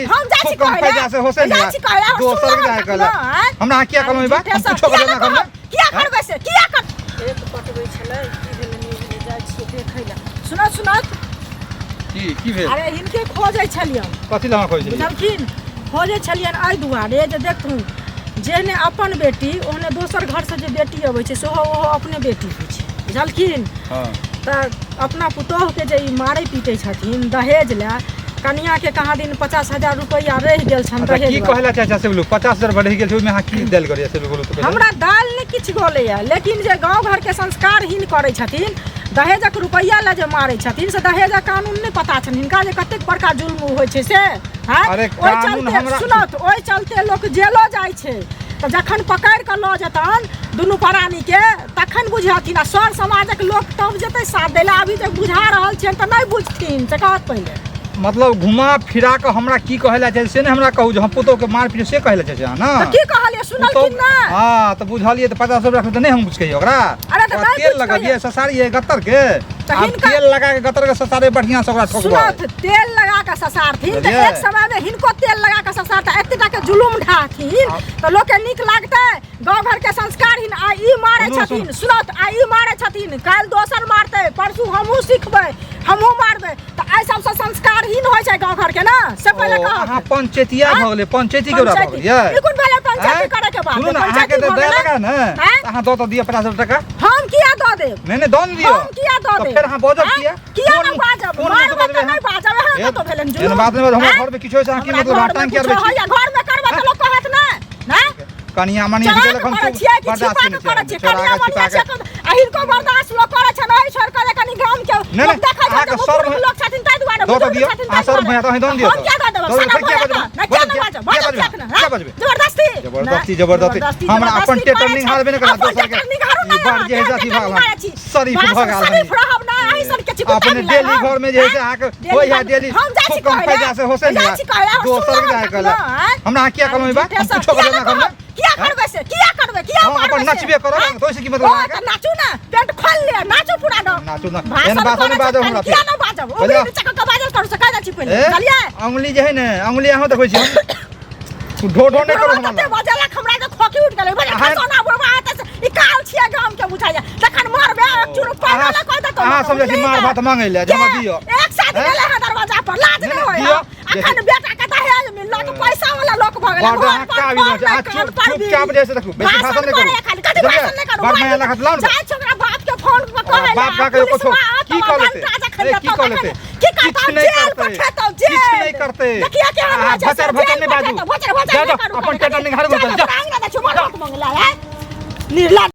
हम जाइ छी खूब कम कहै लए। पैसा से होसे जाइ नहीं छी कहै लए, दोसर सुनलहुँ के जाय तखनो, कहला आँय? हमरा अहाँ किया कहलहुँ ई बात हम झूठे कुछो सब कहलहुँ ना किया घरमे कहब? किया करबै से किया कर खेत पटबै छलै की भेलै नहि भेलै जाइ छियै देखै लए सुनत सुनत की की भेल अरे हिनके खोजै छलियन कथी लए अहाँ कहै छलियै बुझलखिन खोजै छलियन एहि दुआरे जे देखथुन जेहने अपन बेटी ओहने दोसर घरसँ जे बेटी अबै छै सेहो ओहो अपने बेटी होइ छै बुझलखिन हँ तऽ अपना पुतोहुके जे ई मारै पीटै छथिन दहेज लए कनियाके कहाँ दिन 50,000 रुपैआ रहि गेल छनि अच्छा की दहेज कहै लए चाहै छै से बोलू 50,000 बढ़ि गेल छै ओहिमे अहाँ की देल करियै से बोलू तऽ पहिले। हमरा दालि नहि किछु गलैए लेकिन जे गाँव घरके संस्कारहीन करै छथिन दहेजक रुपैआ लए जे मारै छथिन से दहेजक कानून नहि पता छनि हिनका जे कतेक बड़का जुल्म होइ छै से आँय? अरे ओहि कानून चलते हमरा- सुनत ओहि चलते लोक जेलो जाइ छै तऽ जखन पकड़ि कऽ लऽ जेतनि दुनू प्राणीके तखन बुझथिन आ सर समाजक लोक तब जेतै साथ दै लए अभी जे बुझा रहल छियनि तऽ नहि बुझथिन से कहत पहिले मतलब घुमा फिरा कऽ हमरा की कहै लए चाहै छै से नहि हमरा कहू जे हम पुतोहके मार पीट से कहै लए चाहै छै अहाँ तऽ ने की कहलियै सुनलखिन पुतोह- नहि हँ तऽ बुझलियै तऽ 50 रुपया तऽ नहि हम किछु कहियै ओकरा अरे तऽ ओकरा नहि तेल किछु लगबियै ससारियै गत्तर के तऽ आब हिनका- तेल लगा के गत्तर के ससारे बढ़िआँ से ओकरा ठोकबै सुनत तेल लगा कऽ ससारथिन तऽ बुझलियै? एक समय मे हिनको तेल लगा कऽ ससारता एते टा के जुलुम ढाहथिन तऽ लोक के नीक लागतै गाँव घर के संस्कारहीन आ ई मारै सुनू, छथिन सुनत आ ई मारै छथिन काल्हि दोसर मारतै परसू हमहूँ सिखबै हमहूँ मारबै तऽ एहि सबसँ संस्कारहीन होइ छै गाँव घर के ने से पहिले ओ, कहब अहाँ पंचैतिया भऽ गेलै पंचैती के भऽ पंचायती गेलियै ई कोन भेलै पंचायती आँय? करे के बात सुनू ने अहाँके पंचायती तऽ भऽ दया गेलै लगा ने आँय? तऽ अहाँ दऽ तऽ दिअ 50 टका हम किया दऽ देब नहि नहि दऽ ने दिअ हम किया दऽ तऽ देब फेर अहाँ बाजब आँय? किया किया कोन नहि बाजब कोन मुँह से मारबै बजबै तऽ नहि अहाँ? बाजब एहन कतौ भेलै एहन बात नहि बाजू, हमरा घरमे किछु होइ छै अहाँ की हमरा मतलब घरमे टांग किया किछो अरबै छी होइया घरमे करबै तऽ लोक कहत नहि नहि कनिया मनिया चोरा गेलक कऽ हम करै छियै कि बर्दाश्त छिपा केने कऽ करै छियै छियै चोरा कनिया कऽ मनिया छिपा छियै कऽ आ हिनको बर्दाश्त लोक करै छनि एहि छोड़ि कऽ जे कनि गाम के नहि, लोक देखै छथिन अहाँके शर्म बुजुर्ग लोक छथिन ताहि दुआरे दऽ तऽ बुजुर्ग दियौ छथिन अहाँ ताहि शर्म दुआरे होइया तऽ अहीं दऽ ने दियौ हम किया दऽ देबै दऽ दियौ, सगा फेर किया भऽ बजबै? जायत नहि किया नहि बजबै, बाजब बाजब किया किया बजबै? नहि किया बजबै? जबरदस्ती जबरदस्ती जबरदस्ती हमरा अपन टेटर निहारबे नहि करत दोसर के ई बार जे है से अथी भऽ गेल शरीफ भऽ गेल शरीफ रहब ना एहि सन के चिकुता अपने डेली घर में जे है से अहाँके होइ है डेली हम जाइ छी खूब कम कहै पैसा से होसे जाइ छी कहै दोसर के जाय कहला हमरा अहाँ किया कहलहुँ ई बात हम कुछो कहलहुँ ना घरमे किया करबै से किया करबै किया हम अपन मारबै से? नचबे करब आँय? तऽ ओहिसँ की मतलब ओ अहाँके? तऽ नाचू ना पेंट खोल ले नाचू पूरा न नाचू ना भाषण एहन बात करै नहि बाजब छै, हमरा किया ना बाजब पहिले- उंगली नीचा कऽ के बाजल करू से कहि दै छी पहिले ए, बुझलियै अंगुली जे है ने अंगुली अहाँ देखै छी हम ढो ढो नहि करू बुढ़वा हमरा कते लग। बजेलक हमरा जे खोखी उठि गेलै बजे अहाँ- खसौना बुढ़वा हेतै से ई काल छियै गाम के बुझाइया तखन मारबे एक चूर अहाँ पागल कहि देतौ अहाँ समझै छी मार भात मांगै लए जे हमरा दिअ एक साथ हैं? गेलै हँ दरवाजा पर लाज नहि, नहि होय दिअ। अखन बेटा के दहेज मिलल तऽ पैसा वाला लोक भऽ गेलै बड़ घर अहाँ पर काबिल फोन छी। अहाँ नहि, कान चुप पर चुपचाप बीड़ी। जे से देखू बेसी भाषण नहि करू भाषण करे खाली कथी बुझलियै? भाषण नहि करू बड़ माया लागत लाउ ने जाइ छी ओकरा बाप के फोन पर कहै बाप का कहियो कथो की कऽ लेतै जखन ए, की कऽ लेतै की करतौ किछु नहि जेल करतै पठेतौ जेल किछु नहि करतै देखिया के अहाँ हमरा भचर भचर नहि बाजू भचर भचर जा नहि जाओ करू अपन टेटर निघार जा जा जा, आंगना दै छी मरत मंगला है निर्लज।